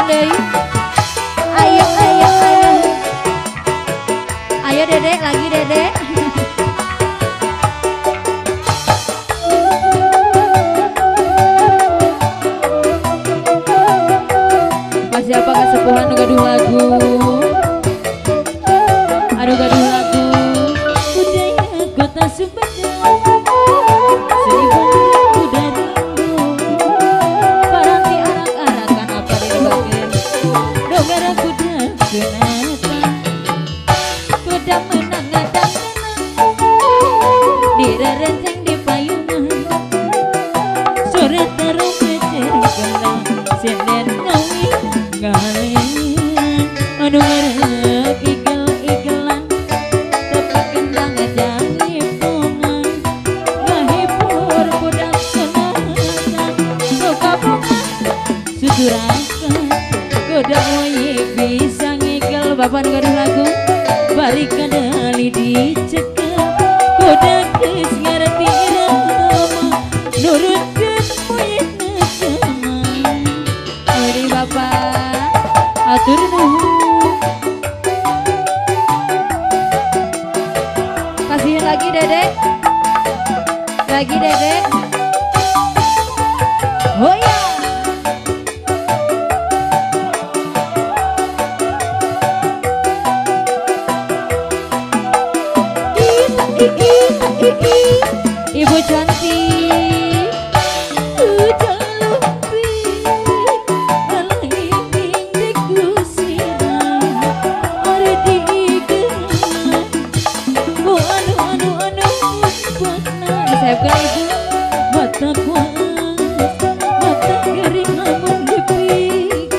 Kasihan deui. Ayo ayo ayo. Ayo Dedek lagi Dedek. Masih apa kasepuhan nu gaduh lagu. Aduh gaduh lagu. Budaya kota Sumedang. Seni kuda rindu. Paranti arak-arakan apa dibageun. Dongara kuda kenatan. Kuda menang ngadang direrenceng di payungan. Sore terumpet cerita senen ngawi ngalean. Aduh ngarep igel-igelan tepak kendang jaipongan. Ngahibur budak kenatan suka bunga suturakan. Kuda moye bisa ngigel bapak nu gaduh lagu. Bari kadali dicekel kuda geus ngarti irama nurutkeun moyetna zaman. Mari bapak atur nuhun. Kasihin lagi Dedek. Lagi Dedek. Oh ya. Ibu cantik ibu mata kuas mata kering namun dipikir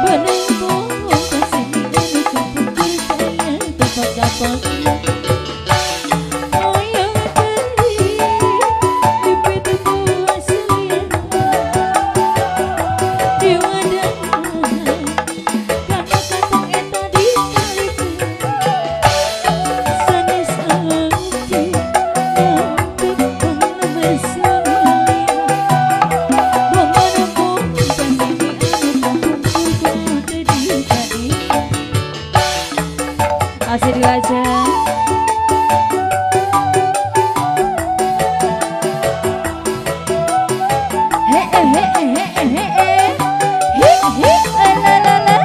benang bohong kasih anu kapungkur saya tepak-tepak. Masih dilajang. He he he he he he la la la.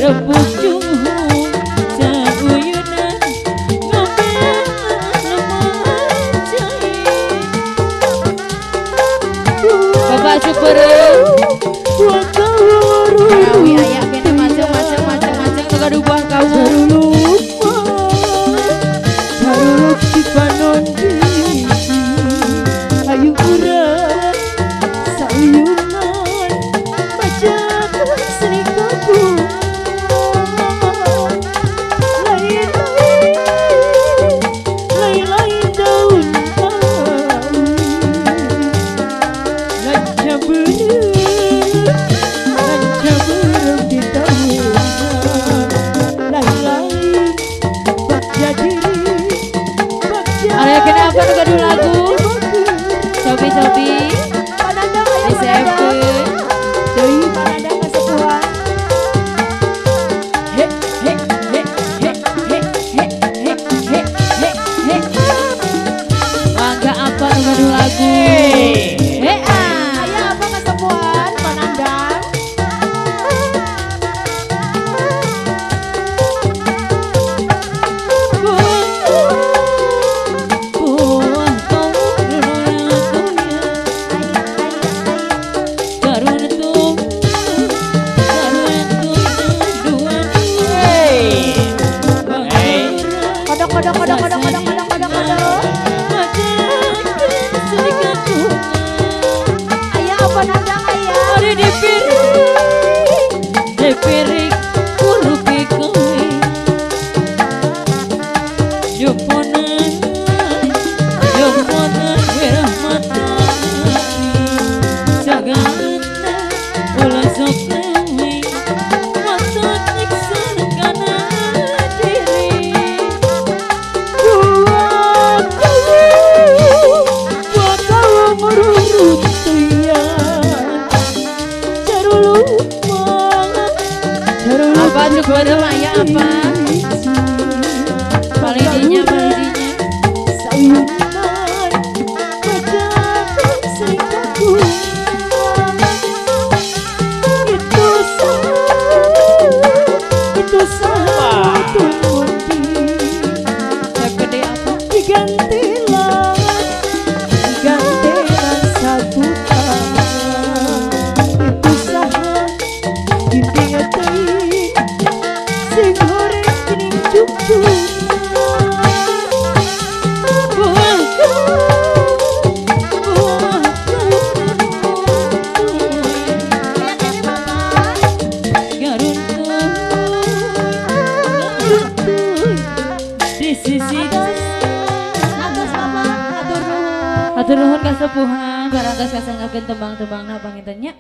Repuk jumhur sauyunan ngomel lemah. Bapak syukur Karawi aya kene macem-macem gaduh buah kawu. Caruluk di panon ayu urang sauyunan majakeun seni kampung. Lain-lain daun kawi lanca beureum di tahunan. Lain-lain bagja diri bagja. Aya kene apa nu gaduh lagu? Sobi-sobi Panandang aya panandang. diseepkeun. Panandang kasepuhan. He he he he he he he he he he. Mangga apa nu gaduh lagu? Hea. Aya apa kasepuhan Panandang? Buah Kodok kodok kodok kodok kodok kodok kodok kodok. Aya apa nandang aya? Dipirik kurupi kowe Joponan Joponan wirahmatani Sagatna ulah sok leuwih Matot nyiksa kana diri. Buah kawu ngururut tuyan Caruluk Apa syukur aya apa? Paling dinya sauyunan majakeun seni kampung. Itu saha tun Gede apa? digantilan digantilan saputan. Itu saha dinding teuing sing horeng geuning cucuna. Buah buah Aya kene Bapak. Garuntuy di sisi Atos Bapak, hatur nuhun. Hatur nuhun kasepuhan parantos kasanggakeun tembang-tembangna panginten nya.